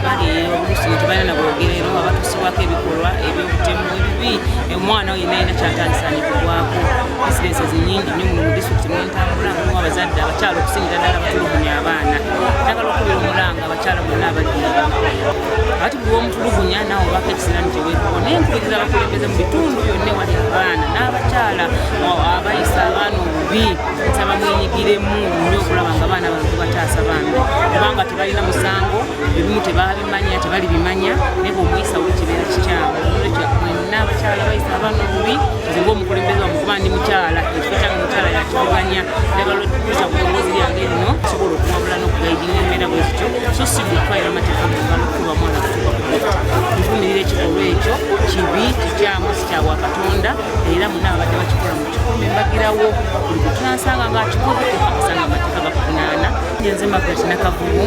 Bali oluusi nga tebalina na bwogerero, abatuusibwako ebikolwa ebyobutemu ebibi. Omwana oyo yenna yina kyatandisaanye kugwako. Incidences nyingi nnyo muno mu disitulikiti mwentambula, mulimu abazadde abakyala okusingira ddala abatulugunya abaana. Njagala okubira omulanga abakyala bonna abaddiira ati buli womutulugunya naawe obako ekisirani kyeweekuwa. Naye nkubiriza abakulembeze mu bitundu byonna ewali abaana n'abakyala abayisa abaana obubi, nsaba mwenyigiremu nnyo okulaba nga abaana bano tubataasa bambi, kubanga tebalina musango. Ebimu tebabimanya, tebali bimanya, naye bwomuyisa bubi kibeera kikyamu. Nolwekyo mwenna abakyala bayisa abaana obubi, nze ngaomukulembeze wamu, kuba ndi mukyala, ekifo kyange mukyala yakivuganya, njagala okukuza ku ddoboozi lyange lino sobola okuwabula n'okuguidinga embeera bwe zityo, so si kutwalira amateeka mu ngalo okuba mwana kutuuka ku kutta. Nvumirira ekikolwa ekyo, kibi, kikyamu, si kya bwa Katonda, era munna ababadde bakikola mu kikumi mbagirawo buli gwe tunansanga ng'akikoze okukakasa nga amateeka gakuvunaana. Nze Margaret Nakavubu,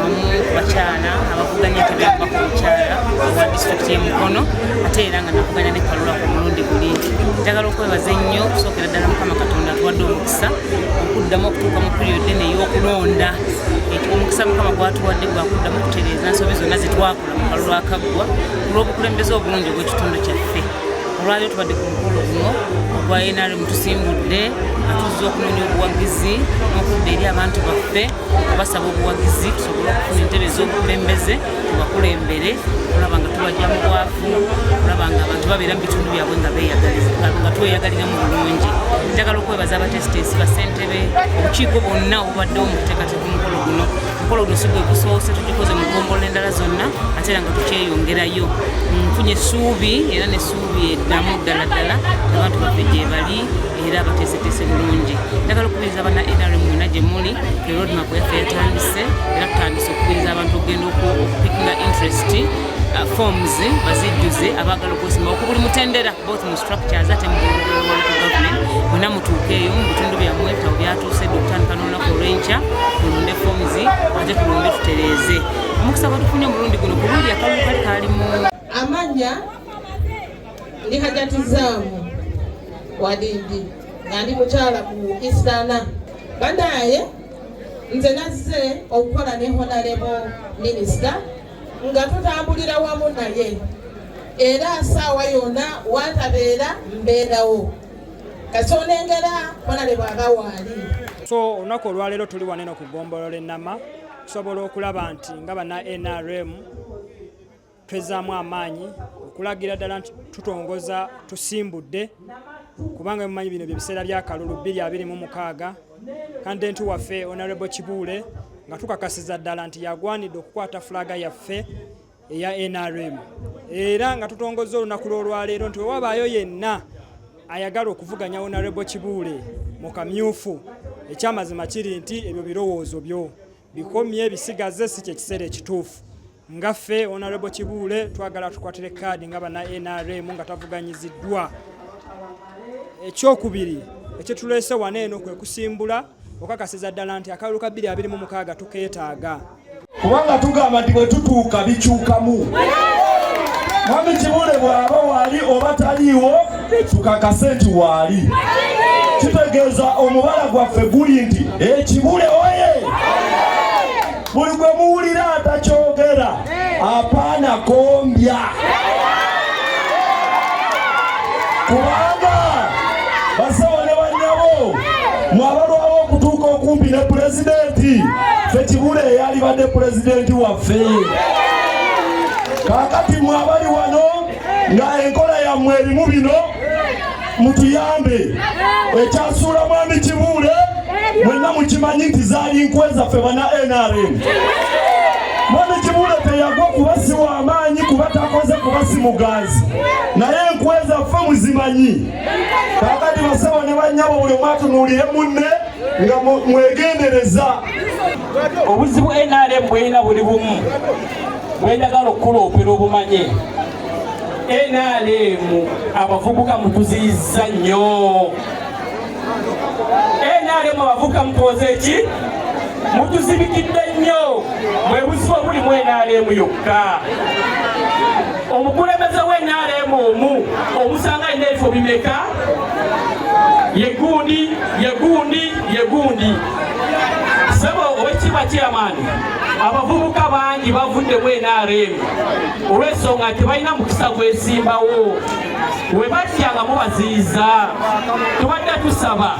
omu ku bakyala abavuganya entebe y'omubaka omukyala owa disitulikiti y'e Mukono, ate era nga navuganya ne Kalula ku mulundi guli. Njagala okwebaza ennyo okusookera ddala Mukama Katonda atuwadde omukisa okuddamu okutuuka mu period eno ey'okulonda. Omukisa Mukama gwatuwadde gwakuddamu okutereeza nsobi zonna zetwakola mu kalulu akaggwa ku lw'obukulembeze obulungi obw'ekitundu kyaffe. Olwaliro tubadde ku mukolo guno ogwa NRM, tusimbudde atuzza okunoonya obuwagizi n'okudda eri abantu baffe okubasaba obuwagizi tusobole okufuna entebe ez'obukulembeze, tubakulembere okulaba nga tubajja mu bwavu, okulaba nga abantu babeera mu bitundu byabwe nga beeyagaliza, nga tweyagalira mu bulungi. Njagala okwebaza abateesiteesi, bassentebe, obukiiko bwonna obubaddewo mu kuteekateeka omukolo guno. Omukolo guno si gwe gusoose, tugikoze mu ggombolola endala zonna, ate era nga tukyeyongerayo. Nfunye essuubi era n'essuubi eddamu ddala ddala abantu baffe gye bali era bateeseteese bulungi. Njagala okukubiriza banna NRM mwena gye muli, roadmap yaffe yatandise era tutandise okukubiriza abantu okugenda okupickinga interest forms bazijjuze, abaagala okwesimbawo ku buli mutendera, both mu structures ate mu local government. Mwena mutuukeeyo mu bitundu byammwe, ebitabo byatuuse dde okutandika n'olunaku olw'enkya. Mulonde forms ate tulonde tutereeze. Omukisa gwe tufunye omulundi guno ku luli akalulu kali kaalimu Amannya ndi Hajati Zaamu Wadindi, nga ndi mukyala ku Isana. Banaye nze nazze okukola ne Honorable Minister nga tutambulira wamu naye, era saawa yonna wantabeera mbeerawo kasonengera Honorable aba waali. So olunaku olwaleero tuli waneno ku ggombolola Ennama tusobola okulaba nti nga banna NRM twezzaamu amaanyi okulagira ddala nti tutongoza, tusimbudde, kubanga mumanyi bino bye biseera by'akalulu 2026. Candidate waffe Honorable Kibuule nga tukakasiza ddala nti yagwanidde okukwata fulaga yaffe eya NRM, era nga tutongoza olunaku lw'olwaleero nti wewabaayo yenna ayagala okuvuganya Honorable Kibuule mu kamyufu, ekyamazima kiri nti ebyo birowoozo byo bikomye, bisigaze, si kyekiseera ekituufu. Nga ffe Honorable Kibuule twagala tukwatire kaadi nga banna NRM nga tavuganyiziddwa. Ekyokubiri ekyetuleese wano eno kwe kusimbula okakasiza ddala nti akalulu ka 2026 tukeetaaga. Kubanga tugamba nti bwe tutuuka bikyukamu. Mwami Kibuule bw'aba waali oba taliiwo, tukakase nti waali, kitegeeza omubala gwaffe guli nti Ekibuule oye! Buli gwe muwulira atakyogera apaana kombya, kubanga basawo ne bannyabo mwabalwawo okutuuka okumpi ne pulezidenti, ffe Kibuule eyalibadde pulezidenti waffe. Kaakati mwe abali wano nga enkola yammwe erimu bino, mutuyambe. Ekyasuula mwami Kibuule mwenna mukimanyi nti zaali nkwe zaffe bana NRM. Mwami Kibuule teyagwa kuba si w'amaanyi, kuba takoze, kuba si muganzi, naye enkwe zaffe muzimanyi. Kaakati basebo ne bannyabo, buli omu atunuulire munne nga mwegendereza. Obuzibu NRM bwerina buli bumu bwenjagala okukuloopera obumanye. NRM abavubuka mutuziyiza nnyo. NRM abavubuka mutuwoze eki, mutuzibikidde nnyo. Bwe buzibu obuli mu NRM yokka. Omukulembeze we NRM omu omusanga alina ebifo bimeka? Yegundi, yegundi, yegundi. Sebo owekitiibwa chairman, abavubuka bangi. Bangi bavuddemu NRM olw'ensonga nti balina mukisa gwesimbawo, we bajja nga mubaziyiza. Tubadde tusaba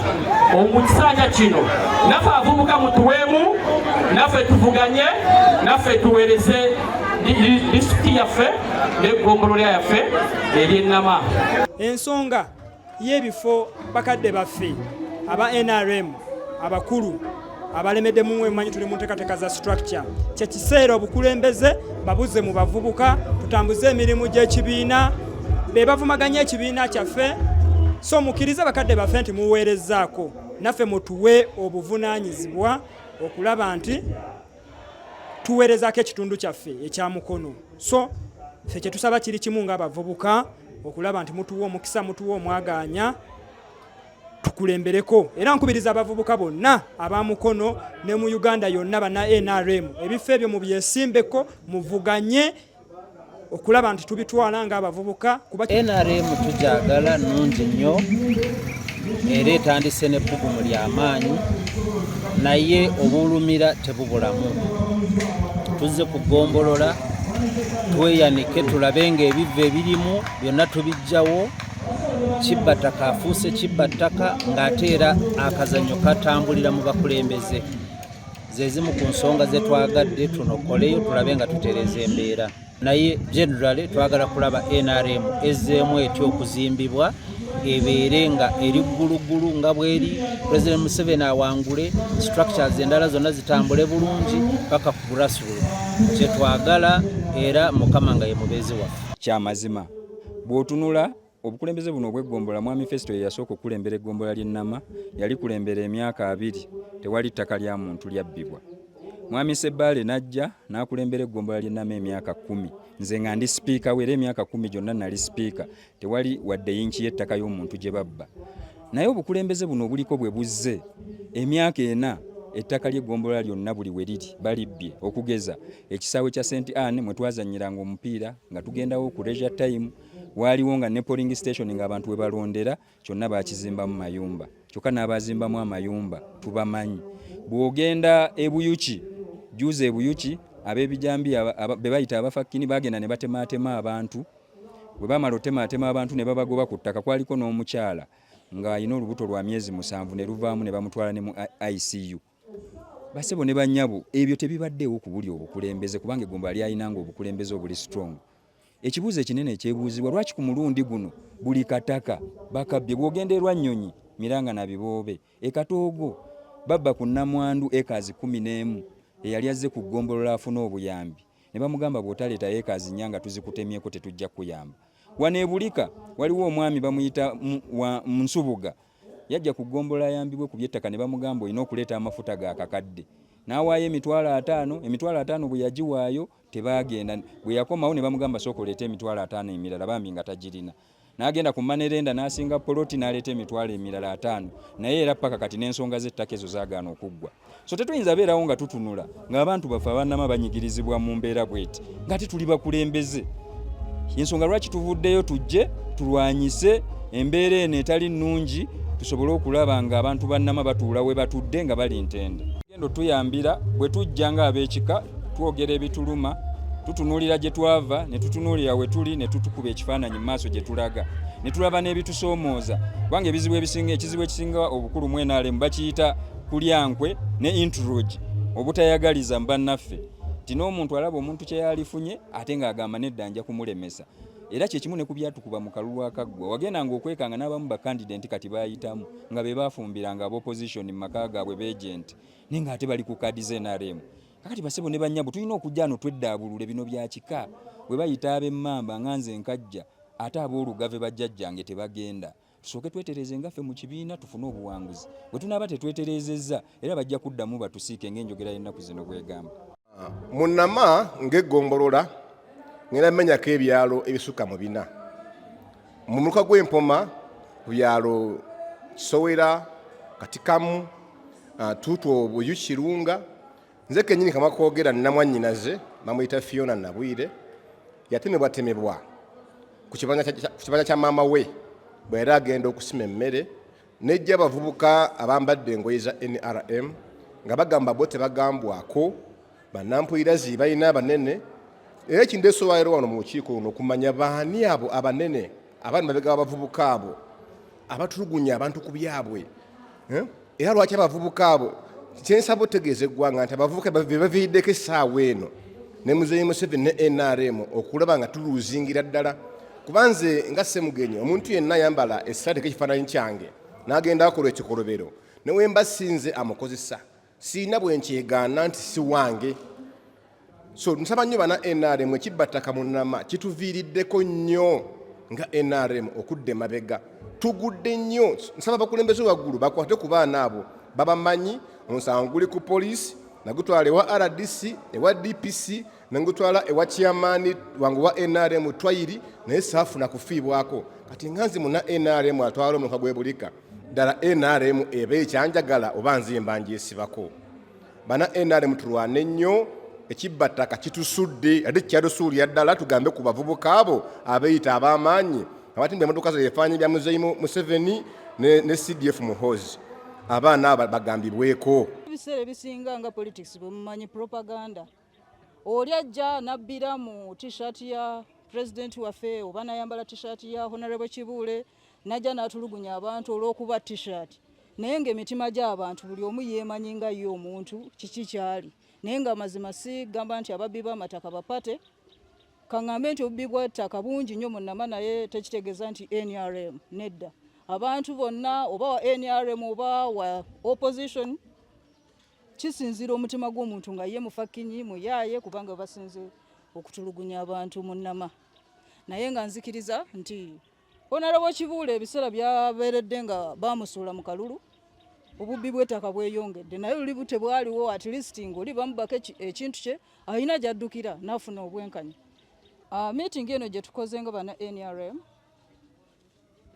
mu kisanja kino naffe abavubuka mutuweemu, naffe tuvuganye, naffe tuweereze disitulikiti yaffe n'eggombolola yaffe ery'Ennama. Ensonga y'ebifo, bakadde baffe aba NRM abakulu abalemeddemu, emanyi tuli mu nteekateeka za structure, kyekiseera obukulembeze babuze mu bavubuka, tutambuze emirimu gy'ekibiina. Be bavumaganya ekibiina kyaffe. So mukkirize bakadde baffe nti muweerezzaako, naffe mutuwe obuvunaanyizibwa okulaba nti tuweerezaako ekitundu kyaffe ekya Mukono. So ffe kyetusaba kiri kimu ng'abavubuka, okulaba nti mutuwe omukisa, mutuwe omwaganya tukulembereko. Era nkubiriza abavubuka bonna aba Mukono ne mu Uganda yonna, banna NRM, ebifo ebyo mubyesimbeko, muvuganye okulaba nti tubitwala ng'abavubuka kuba NRM tujagala, nnungi nnyo, era etandise n'ebbugumu ly'amaanyi, naye obulumira tebubulamu. Tuzze kugombolola tweyanike, tulabe ng'ebivva ebirimu byonna tubijjawo. Kibbattaka afuuse kibbattaka, ng'ate era akazannyo katambulira mu bakulembeze. Ze zimu ku nsonga ze twagadde tunokoleyo, tulabe nga tutereeza embeera. Naye generally twagala kulaba NRM ezzeemu etya okuzimbibwa, ebeere nga eri ggulugulu nga bweri, President Museveni awangule, structures endala zonna zitambule bulungi paka ku grassroot. Kyetwagala, era Mukama nga ye mubeezi waffe. Kyamazima, bw'otunula obukulembeze buno obw'eggombola, Mwami Festo ye yasooka okukulembera eggombolola ly'Ennama, yalikulembera emyaka 20, tewali ttaka lya muntu lyabbibwa. Mwami Sebbaale n'ajja n'akulembera eggombolola ly'Ennama emyaka 10, nze nga ndi sipiika we, era emyaka 10 gyonna nali sipiika, tewali wadde yinki y'ettaka y'omuntu gye babba. Naye obukulembeze buno obuliko bwe buzze emyaka 4, ettaka ly'eggombolola lyonna buli we liri balibbye. Okugeza ekisaawe kya St Anne mwe twazannyiranga omupiira nga tugendawo ku leisure time, waaliwo nga ne polling station ng'abantu we balondera, kyonna bakizimbamu mayumba, kyokka n'abazimbamu amayumba tubamanyi. Bw'ogenda e Buyuki, juzi e Buyuki ab'ebijambiya be bayita abafakkini bagenda ne batemaatema abantu. Bwe bamala otemaatema abantu ne babagoba ku ttaka, kwaliko n'omukyala ng'alina olubuto lwa myezi 7, ne luvaamu ne bamutwala ne mu ICU. Basebo ne bannyabo, ebyo tebibaddeewo ku buli obukulembeze, kubanga eggombola lyalinanga obukulembeze obuli strong. Ekibuuzo ekinene ekyebuuzibwa, lwaki ku mulundi guno buli kataka bakabbye? Bw'ogenda Erwannyonyi, Miranga na Biboobe, e Katoogo babba ku nnamwandu ekazi 11 eyali azze ku ggombolola afune obuyambi, ne bamugamba, "Bw'otaleeta ekazi 4 nga tuzikutemyeko, tetujja kukuyamba." Wano e Bulika waliwo omwami bamuyita Nsubuga, yajja ku ggombolola ayambibwe ku by'ettaka, ne bamugamba, "Olina okuleeta amafuta ga kakadde." N'awaayo 50,000. 50,000 bwe yagiwaayo tebaagenda. Bwe yakomawo ne bamugamba, "Sooka oleete 50,000 emirala." Bambi nga tagirina, n'agenda ku money lender n'asinga poloti n'aleeta 50,000, naye era paka kati n'ensonga z'ettaka ezo zaagaana okuggwa. So tetuyinza beerawo nga tutunula ng'abantu baffe abannama banyigirizibwa mu mbeera bweti nga tetuli bakulembeze. Ensonga lwaki tuvuddeyo, tujje tulwanyise embeera eno etali nnungi, tusobole okulaba nga abantu bannama batuula we batudde nga bali ntende. Genda otuyambira bwe tujja ng'ab'ekika twogera ebituluma, tutunuulira gye twava ne tutunuulira we tuli, ne tutukuba ekifaananyi mu maaso gye tulaga, ne tulaba n'ebitusoomooza, kubanga ebizibu ebisinga, ekizibu ekisinga obukulu mu NRM bakiyita kulya nkwe ne intrigue, obutayagaliza mu bannaffe, nti n'omuntu alaba omuntu kye yalifunye ate ng'agamba, "Nedda, nja kumulemesa." Era kyekimu ne ku byatukuba mu kalulu akaggwa, wagendanga okwekanga n'abamu bakandidenti kati bayitamu nga be bafumbiranga ab'opposition mu maka gaabwe ba agent, naye ng'ate bali ku kaadi za NRM. Kakati basebo ne bannyabo, tulina okujja ano tweddaabulule. Bino bya kika. Bwe bayita ab'emmamba nga nze nkajja, ate ab'olugave bajjajjange tebagenda. Tusooke twetereeze ngaffe mu kibiina, tufune obuwanguzi. Bwe tunaaba tetwetereezezza, era bajja kuddamu batusiike ng'enjogera y'ennaku zino bwegamba. Munama ng'eggombolola ngenda menyako ebyalo ebisukka mu 4 mu muluka gw'Empoma, ku byalo Kisowera, Katikamu, Tuutu, Obuyu, Kirunga. Nze kennyini kamakwogera namwannyinaze bamuyita Fiona Nabwire, yatemebwatemebwa ku kibanja kya maama we bwe yali agenda okusima emmere, nejja abavubuka abambadde engoye za NRM nga bagamba bo tebagambwako. Banampuyirazi balina abanene. Era ekindeesa olwaleero wano mu lukiiko luno okumanya baani abo abanene abali mabega w'abavubuka abo abatulugunya abantu ku byabwe. Era lwaki abavubuka abo, kyensaba otegeeza eggwanga nti abavubuka be baviiriddeko essaawa eno ne Muzeeyi Museveni ne NRM okulaba nga tuluuzingira ddala. Kuba nze nga Ssemugenyi, omuntu yenna ayambala essaati ekifaananyi kyange n'agenda akola ekikolobero, ne wemba sinze amukozesa, siina bwe nkyegaana nti si wange. So nsaba nnyo bana NRM, ekibbattaka mu Nama kituviiriddeko nnyo nga NRM okudda emabega, tugudde nnyo. Nsaba abakulembeze waggulu bakwate ku baana abo, babamanyi. Omusango guli ku poliisi, nagutwala ewa RDC, ewa DPC, nengutwala ewa chairman wange wa NRM Twayiri, naye saafuna kufiibwako. Kati nga nze muna NRM atwala omuluka gw'e Bulika, ddala NRM eba ekyanjagala oba nze mba ngyesibako? Bana NRM tulwane nnyo, ekibbattaka kitusudde, ate kyatusuulira ddala. Tugambe ku bavubuka abo abeeyita ab'amaanyi abatimba emotoka zaabwe ebifaananyi bya Muzeeyi Museveni ne CDF Muhoozi, abaana abo bagambibweko. Ebiseera ebisinga nga politics bwe mumanyi, propaganda. Oli ajja nabbira mu T-shirt ya president waffe oba nayambala T-shirt ya Honorable Kibuule, najja n'atulugunya abantu olw'okuba T-shirt, naye ng'emitima gy'abantu buli omu yeemanyi nga ye omuntu kiki kyali. Naye nga amazima si gamba nti ababbi b'amataka bapate. Kaŋŋambe nti obubbi bw'ettaka bungi nnyo mu Nama, naye tekitegeeza nti NRM. Nedda, abantu bonna, oba wa NRM oba wa opposition, kisinziira omutima gw'omuntu nga ye mufakinyi muyaaye, kubanga basinze okutulugunya abantu mu Nama. Naye nga nzikiriza nti Honorable Kibuule ebiseera byabeeredde nga bamusuula mu kalulu, obubbi bw'ettaka bweyongedde. Naye luli bute bwaliwo, at least ng'oli bamubako ekintu kye, alina gy'addukira n'afuna obwenkanya. Meeting eno gye tukoze nga bana NRM,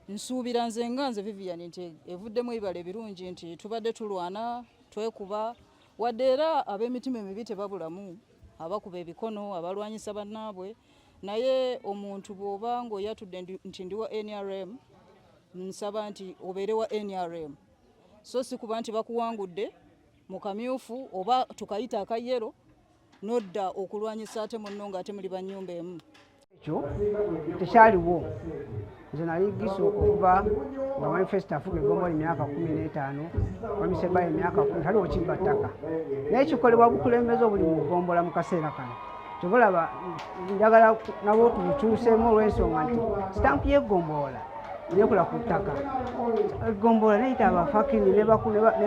nsuubira nze nga nze Vivian nti evuddemu ebibala ebirungi, nti tubadde tulwana twekuba, wadde era ab'emitima emibi tebabulamu, abakuba ebikono, abalwanyisa bannaabwe. Naye omuntu bw'oba ng'oyatudde nti ndi wa NRM, nsaba nti obeere wa NRM, so si kuba nti bakuwangudde mu kamyufu oba tukayita akayero nodda okulwanyisa ate munno ng'ate muli bannyumba emu. Ekyo tekyaliwo. Nze nali giso okuva nga manifesto afuga egombola emyaka 15, wamisebayo emyaka 10, taliwo kibba ttaka, naye kikolebwa bukulembeze obuli mu gombola mu kaseera kano. Kyobalaba njagala nabo tubukyuseemu olw'ensonga nti sitampu y'eggombolola nekola ku ttaka. Eggombolola neyita abafakini ne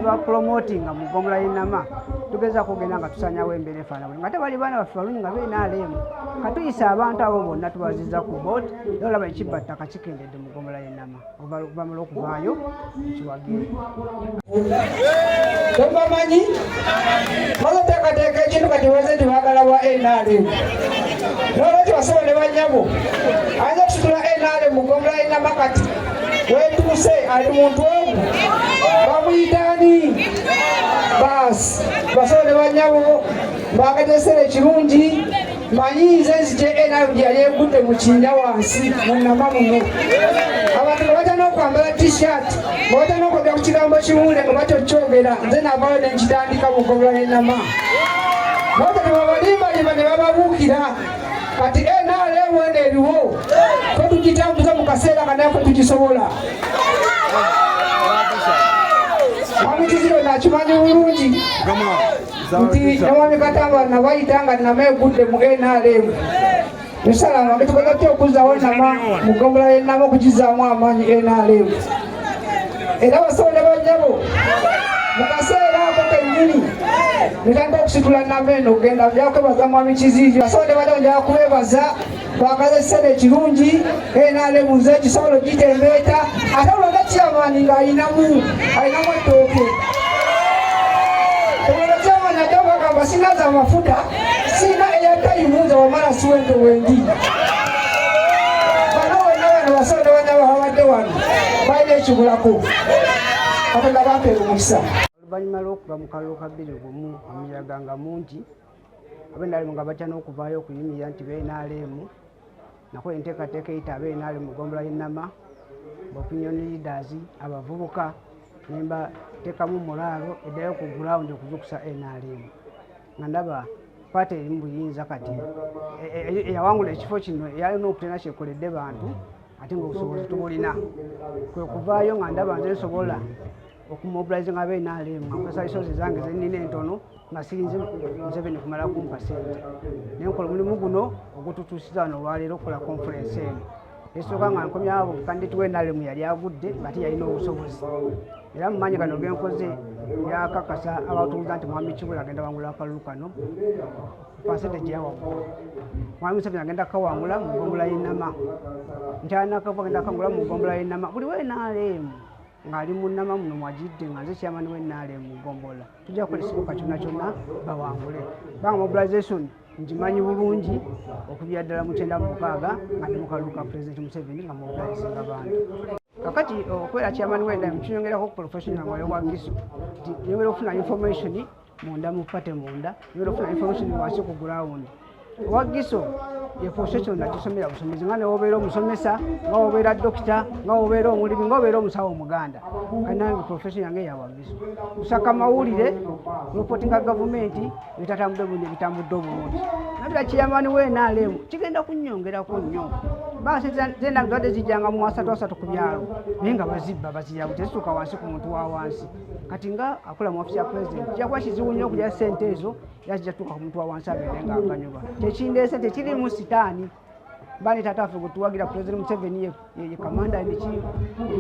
bapromotinga mu ggombolola y'Enama. Tugezaako okugenda nga tusanyawo embeera efaanana nga tebali baana baffe balungi nga beNRM. Katuyisa abantu abo bonna tubaziza ku board, era olaba ekibba ttaka kikendedde mu ggombolola y'Enama bamala okuvaayo kiwagire. Tobamanyi bazoteekateeka ekintu kati baze nti baagala wa NRM. Nolwekyo basebo ne bannyabo, ayinza okusitula NRM mu ggombolola y'Enama kati wetuuse ali muntu omu bamuyitaani baasi. Basebo ne bannyabo, mbaagadde ekiseera ekirungi. Manyi nze nzije NRM gye yali egudde mu kinnya wansi mu Nama muno, abantu nga batya n'okwambala T-shirt, nga batya n'okwogera ku kigambo Kibuule, nga batya okukyogera. Nze navaayo ne nkitandika mu ggombolola y'Enama. Bata tebabalimbalimba ne bababuukira. Kati NRM eno eriwo, ko tugitambuza mu kaseera kanako tugisobola. Mwami Kizito nakimanyi bulungi nti ne Mwami Katamba nabayita nga Nama egudde mu NRM. Tusalanga tukoze tutya okuzzawo Nama mu ggombolola y'Enama, okugizaamu amaanyi NRM? Era basawo ne bannyabo, mu kaseera ako kennyini netandika okusitula Nama eno okugenda. Nja kwebaza Mwami Kiziizi. Basawo ne bannyabo, nja kubebaza twagaza ekiseera ekirungi. NRM nze ekisobola ogitembeeta, ate olwona chairman ng'alinamu alinamu ettooke. Olwona chairman ate bagamba sinaza amafuta, sina eyatayimu, nze wamala siwente wendi. Bano bonna bano basawo ne bannyabo babadde wano balina ekibulako. Katonda bampeera omukisa. Oluvannyuma lw'okuva mu kalulu ka 21, omuyaga nga mungi, ab'NRM nga batya n'okuvaayo okuyimirira nti b'NRM. Nakola enteekateeka eyita ab'NRM mu ggombolola y'Ennama, opinion leaders, abavubuka, ne mbateekamu mulaalo eddayo ku ground okuzukusa NRM nga ndaba. Paati eri mu buyinza kati eyawangula ekifo kino eyalina okutena kyekoledde bantu ate nga obusobozi tubulina, kwe kuvaayo nga ndaba nze nsobola okumobilizinga aba NRM nga nkozesa resources zange zenina entono nga sirinze Museveni kumala kumpa sente, naye nkola omulimu guno ogututuusiza wano olwaleero okukola conference eno. Esooka nga nkomyawo candidate wa NRM yali agudde nga te yalina obusobozi, era mu maanyi gano genkoze yakakasa abatuuza nti Mwami Kibuule agenda wangula akalulu kano percentage yawaggulu, Mwami Museveni agenda kawangula mu ggombolola y'Ennama, nti anakavu agenda kawangula mu ggombolola y'Ennama. Buli wa NRM ng'ali mu Nnama muno mwagidde nga nze chairman wa NRM mu ggombolola, tujja kukola ekisoboka kyonna kyonna bawangule, kubanga mobilization ngimanyi bulungi okubya ddala mu 96 nga ndi mu kalulu ka President Museveni nga mobilizinga bantu. Kakati okubeera chairman wa NRM kinyongerako ku professional nga wa Giso nti nyongera okufuna information munda mu party, munda nyongera okufuna information wansi ku ground. Owa Giso ye profession nagisomera busomezi, nga newobeera omusomesa, nga wobeera dokita, nga wobeera omulimi, nga wobeera omusawo omuganda, kanange profession yange yawagiso kusaka mawulire, reportinga gavumenti ebitatambudde bulungi, ebitambudde obulungi. Nabira chairman wa NRM kigenda kunyongerako nnyo. Zena zibadde zijjanga mu asatu asatu ku byalo, naye nga bazibba bazirabu tezituuka wansi ku muntu wa wansi. Kati nga akola mu ofisi ya president kijja kuba kizibu nnyo okulya sente ezo, era kijja tuuka ku muntu wa wansi agende nga aganyulwa. Kyekindeese tekirimu sitaani bani taata waffe gwetuwagira President Museveni ye kamanda niki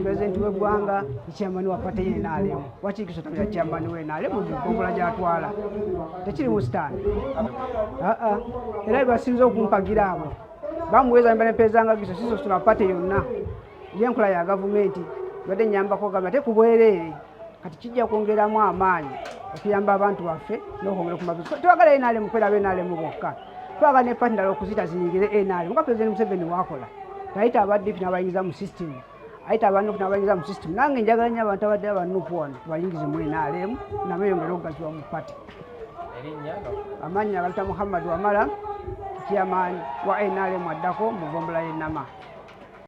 president w'eggwanga, chairman wa party ye NRM. Lwaki Giso tabira chairman we NRM mu ggombolola gy'atwala? Tekirimu sitaani. Era bebasinze okumpagira abo bamuweeza mba nempeezanga Giso sisosula party yonna yenkola ya gavumenti badde nyambako gavumenti ate ku bwereere. Kati kijja kwongeramu amaanyi okuyamba abantu baffe n'okwongera okumabiza. Twagala NRM kubeera aba NRM bokka, twagala ne party ndala okuzita ziyingire NRM nga President Museveni wakola, tayita aba DP n'abayingiza mu system, ayita aba NUP n'abayingiza mu system. Nange njagala nnyo abantu abadde aba NUP wano tubayingize mu NRM nabo yongere okugazibwa mu party. Amannya agalita Muhammad Wamala, chairman wa NRM addako mu ggombolola y'Ennama.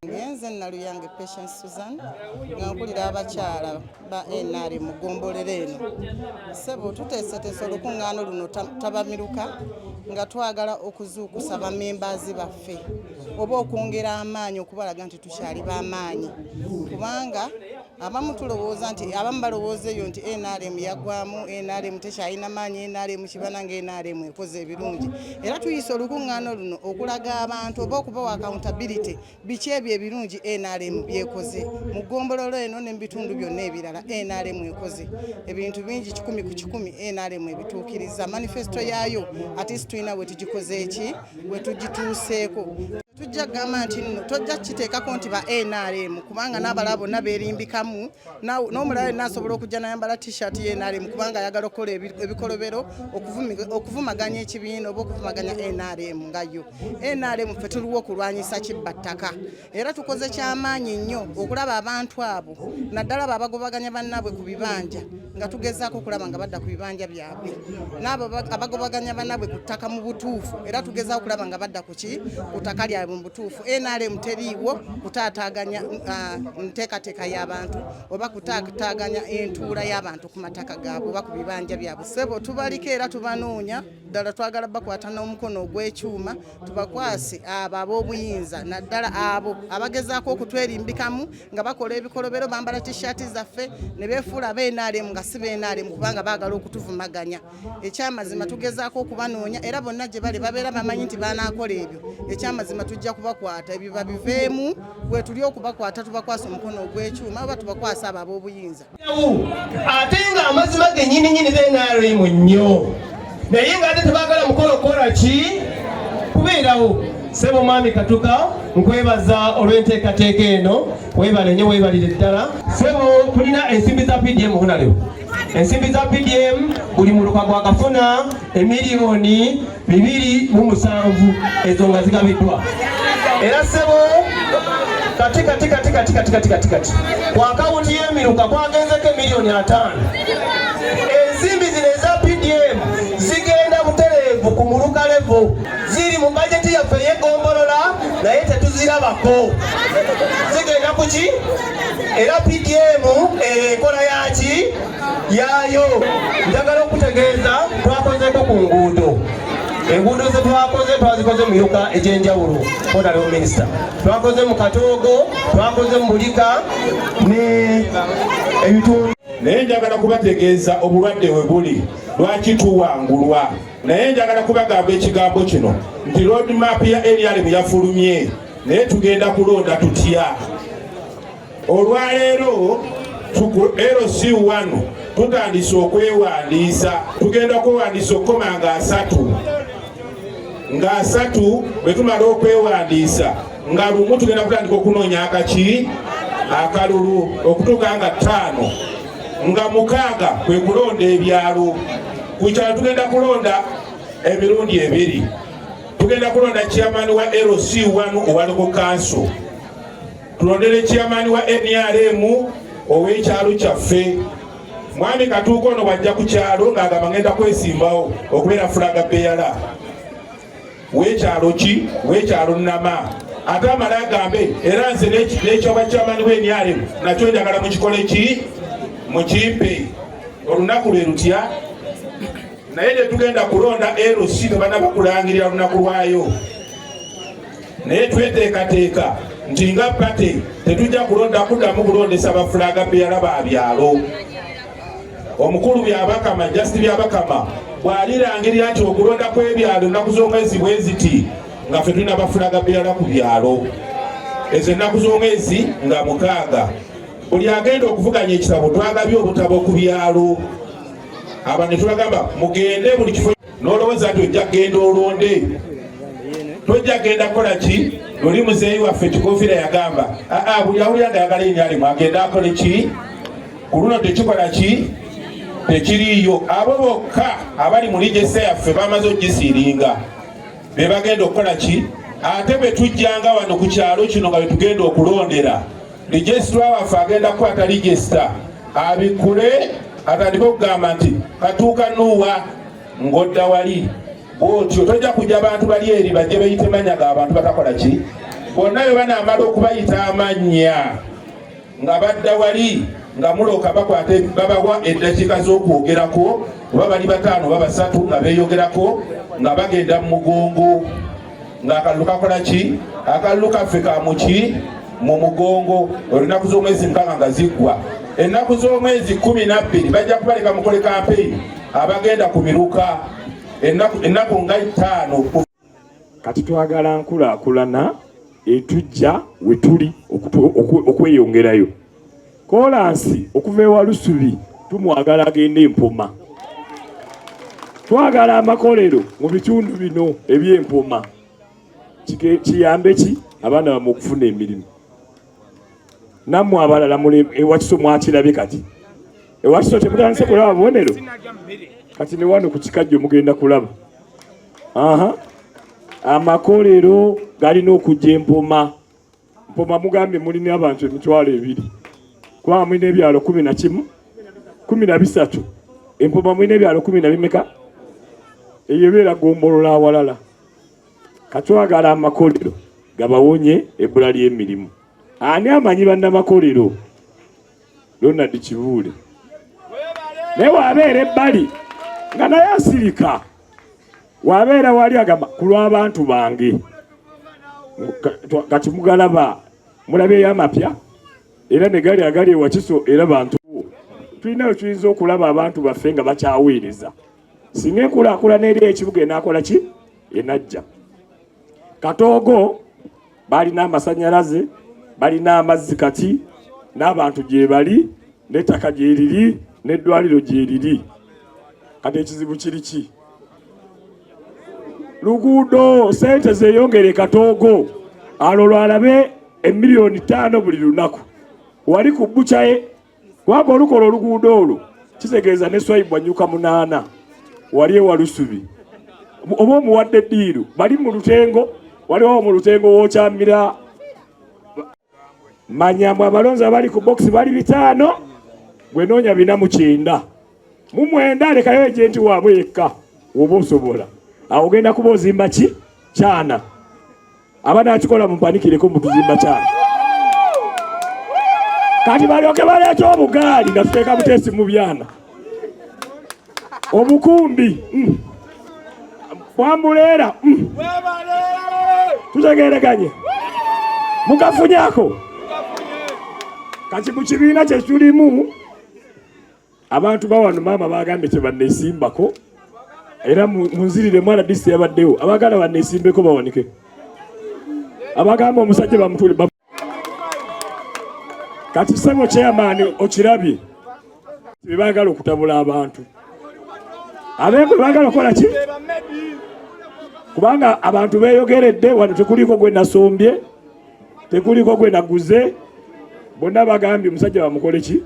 Ngenze Naluyange Patience Susan nga nkulira abakyala ba NRM mu ggombolola eno. Ssebo, tuteeseteese olukuŋŋaana luno tabamiruka nga twagala okuzuukusa bamembaazi baffe oba okwongera amaanyi okubalaga nti tukyali b'amaanyi, kubanga abamu tulowooza nti abamu balowooza eyo nti NRM yaggwamu, NRM tekyalina maanyi, NRM kibana nga NRM ekoze ebirungi. Era tuyisa olukuŋŋaana luno okulaga abantu oba okubawa accountability biki ebyo ebirungi NRM byekoze mu ggombolola eno ne mu bitundu byonna ebirala. NRM ekoze ebintu bingi, 100% NRM ebituukiriza manifesto yaayo, ate si tulina we tugikoze eki we tugituuseeko. Tujja kugamba nti nno tojja kukiteekako nti ba NRM, kubanga n'abalala bonna beerimbikamu, n'omulala yenna asobola okujja nayambala t-shirt ye NRM kubanga ayagala okukola ebikolobero okuvumaganya ekibiina oba okuvumaganya NRM nga yo. NRM ffe tuliwo okulwanyisa kibba ttaka, era tukoze kyamaanyi nnyo okulaba abantu abo, naddala abo abagobaganya bannaabwe ku bibanja, nga tugezaako okulaba nga badda ku bibanja byabwe, n'abo abagobaganya bannaabwe ku ttaka mu butuufu, era tugezaako okulaba nga badda ku ki ku ttaka lyabwe mu butuufu. NRM teriiwo kutaataaganya nteekateeka y'abantu oba kutaataaganya entuula y'abantu ku mataka gaabwe oba ku bibanja byabwe. Ssebo, tubaliko era tubanoonya ddala, twagala bakwata n'omukono ogw'ekyuma, tubakwase abo ab'obuyinza, naddala abo abagezaako okutwerimbikamu nga bakola ebikolobero, bambala t-shirt zaffe ne beefuula aba NRM nga si ba NRM kubanga baagala okutuvumaganya. Ekyamazima tugezaako okubanoonya, era bonna gye bali babeera bamanyi nti banaakola ebyo. Ekyamazima tujja kubakwata, ebyo babiveemu, bwe tuli okubakwata tubakwasa omukono ogw'ekyuma oba tubakwasa abo ab'obuyinza. Ate nga amazima gennyini nyini ba NRM nnyo, naye ng'ate tebaagala mukolo kukola ki kubeerawo. Ssebo Mwami Katuka, nkwebaza olw'enteekateeka eno, weebale nnyo, weebalire ddala. Ssebo, tulina ensimbi za PDM honalewo, ensimbi za PDM buli muluka gwakafuna emiliyoni 27, ezo nga zigabiddwa. Era ssebo, kati kati kati kati kati kati kati kati ku akawunti y'emiruka kwagenzeko emiliyoni 50. Ensimbi zino eza PDM zigenda butereevu ku muluka level, ziri mu bajeti yaffe ey'eggombolola naye tetuzirabako. Zigenda kuki? Era PDM enkola yaki yaayo. Njagala okutegeeza twakozeeko ku nguudo. Enguudo ze twakoze twazikoze mu miruka egy'enjawulo, Honorable Minister. Twakoze mu Katoogo, twakoze mu Bulika ne ebitundu. Naye njagala kubategeeza obulwadde we buli, lwaki tuwangulwa. Naye njagala kubagamba ekigambo kino nti road map ya NRM yafulumye, naye tugenda kulonda tutya? Olwaleero LC1 tutandise okwewandiisa, tugenda kwewandiisa okukoma nga 30, nga 30 bwe tumala okwewandiisa nga lumu tugenda kutandika okunoonya akaki akalulu okutuuka nga 5, nga 6 kwe kulonda ebyalo. Ku kyalo tugenda kulonda emirundi ebiri, tugenda kulonda chairman wa LC1 owa local council, tulondere chairman wa NRM ow'ekyalo kyaffe. Mwami Katuuka ono bw'ajja ku kyalo ng'agamba ngenda kwesimbawo okubeera flag bearer w'ekyalo ki, w'ekyalo Nama, ate amale agambe era nze n'ekyobwa chairman wa NRM nakyo njagala mukikole ki, mukimpe. Olunaku lwe lutya? Naye tetugenda kulonda LC tebanaba kulangirira lunaku lwayo, naye tweteekateeka nti nga party tetujja kulonda kuddamu kulondesa ba flag bearer ba byalo. Omukulu Byabakama, Just Byabakama, bw'alirangirira nti okulonda kw'ebyalo ennaku z'omwezi bwe ziti, nga ffe tulina ba flag bearer ku byalo ezo ennaku z'omwezi nga 6. Buli agenda okuvuganya ekitabo, twagabye obutabo ku byalo, aba ne tubagamba mugende buli kifo. N'olowooza nti ojja kugenda olonde, tojja kugenda kukola ki? Luli muzeeyi waffe Kikofiira yagamba, aa, buli awulira nga ayagala enyalimu agende akole ki? Ku luno tekikola ki, tekiriiyo. Abo bokka abali mu register yaffe bamaze okugisiiringa be bagenda okukola ki. Ate bwe tujjanga wano ku kyalo kino nga bwe tugenda okulondera, registrar waffe agenda kukwata register abikule atandike okugamba nti Katuuka Nuuwa, ng'odda wali bwotyo. Tojja kujja bantu bali eri bajje beyite mannya g'abantu batakola ki. Bonna bwe banaamala okubayita amannya nga badda wali nga muloka bakwata babawa eddakiika z'okwogerako, oba bali 5 oba 3, nga beeyogerako nga bagenda mu mugongo, ng'akalulu kakola ki? Akalulu kaffe ka muki mu mugongo. Olunaku z'omwezi 6 nga ziggwa, ennaku z'omwezi 12 bajja kubaleka mukole kampeyini abagenda ku miruka ennaku nga 5. Kati twagala nkulaakulana etujja we tuli okweyongerayo. Koolansi okuva ewa Lusubi tumwagala agende Empoma. Twagala amakolero mu bitundu bino eby'Empoma, kiyambe ki abaana bamwe okufuna emirimu. Nammwe abalala ewakiso mwakirabye, kati ewakiso temutandise kulaba bubonero, kati ne wano ku Kikajjo mugenda kulaba. Aha, amakolero galina okujja Empoma. Mpoma mugambye mulina abantu 20,000, kubanga mulina ebyalo 11, 13. Empoma mulina ebyalo kumi na bimeka? Eyo ebeera gombolola awalala. Katwagala amakolero gabawonye ebbula ly'emirimu. Ani amanyi bannamakolero? Ronald Kibuule. Naye wabeera ebbali nga naye asirika, wabeera wali agamba ku lw'abantu bange. Kati mugalaba, mulabyeyo amapya era ne gali agali ewakiso, era bantu tulina we tuyinza okulaba abantu baffe nga bakyaweereza. Singa enkulaakulana eri ekibuga enaakola ki enajja. Katoogo balina amasanyalaze, balina amazzi, kati n'abantu gye bali, n'ettaka gye riri, n'eddwaliro gye riri. Kati ekizibu kiri ki? Luguudo. Sente zeeyongere Katoogo, alwo alabe emiliyoni 5 buli lunaku wali ku bukyaye, kubanga olukola oluguudo olwo kitegeeza ne Swaibu anyuka 8 wali ewalusubi, oba omuwadde eddiiru. Bali mu lutengo, waliwo mu lutengo wokyamira manyambu. Abalonzi abali ku bokisi bali 500, gwe noonya 499, lekayo agent waabwe yekka woba osobola. Awo ogenda kuba ozimba ki kyana. Abanakikola mumpanikireko, mutuzimba kyana. Kati balyoke baleete obugaali nga tuteeka buteesi mu byana obukumbi. Bwambuleera. Tutegeereganye. Mukafunyako. Kati mu kibiina kye tulimu abantu bawano maama bagambye tebanneesimbako era munzirire mwana disi yabaddewo abagala banneesimbeko bawanike abagamba omusajja bamutule. Kati ssebo chairman okirabye bebagala okutabula abantu abeeko bebagala okukola ki kubanga abantu beyogeredde wano tekuliko gwe nasombye tekuliko gwe naguze bonna bagambye omusajja bamukole ki.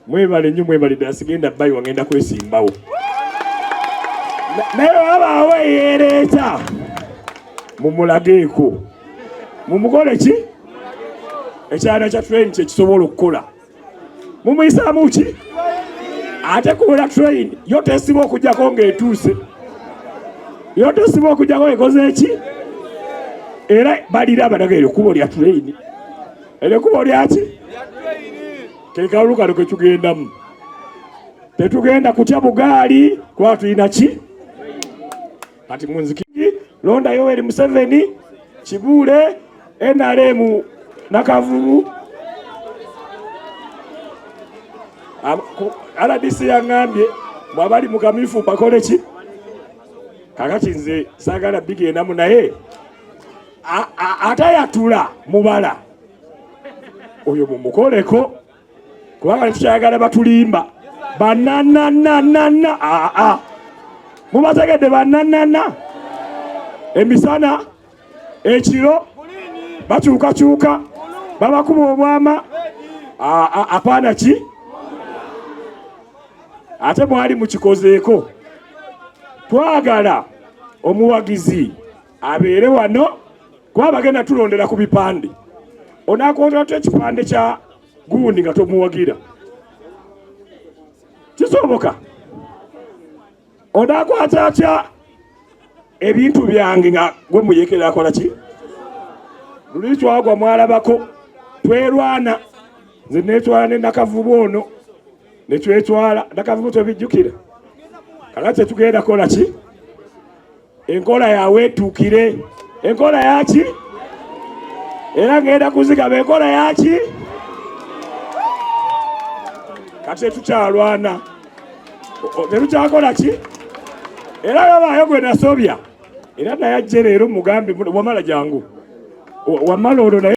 Mwebale nnyo, mwebale ddala. Sigenda bayiwa, ngenda kwesimbawo naye wabaawo eyeereeta mumulageeko mumukole ki ekyana kya train kyekisobola okukola mumuyisaamu ki ate kubula train yo tesiba okujjako ng'etuuse yo tesiba okujjako ekoze ki era balira banaga eryo kkubo lya train eryo kkubo lyaki kekalulu kano ketugendamu tetugenda kutya bugaali kuba tulina ki kati munzikigi londa Yoweri Museveni Kibuule NRM Nakavubu RDC yaŋŋambye bw'abali mu kamifu bakole ki kakati nze saagala bigendamu naye atayatula mubala oyo mumukoleko kubanga tetukyayagala batulimba bananananana aa mubategedde bananana emisana ekiro bakyukakyuka babakuba obwama apaana ki ate mwali mukikozeeko. Twagala omuwagizi abeere wano kuba bagenda tulondera ku bipande. Onakwota otya ekipande kya gundi nga tomuwagira? Kisoboka? Onakwata atya ebintu byange nga gwe muyekera akola ki? Luli twagwa mwalabako twerwana, nze netwala ne Nakavubu ono netwetwala Nakavubu tebijjukira. Kakati tetugenda kola ki? Enkola yawe etuukire. Enkola yaki? Era ngenda kuzigaba enkola yaki? Kati tetukyalwana, tetukyakola ki? Era babaayo gwe nasobya era naye ajje leero mugambe wamala jangu wamala olwo naye.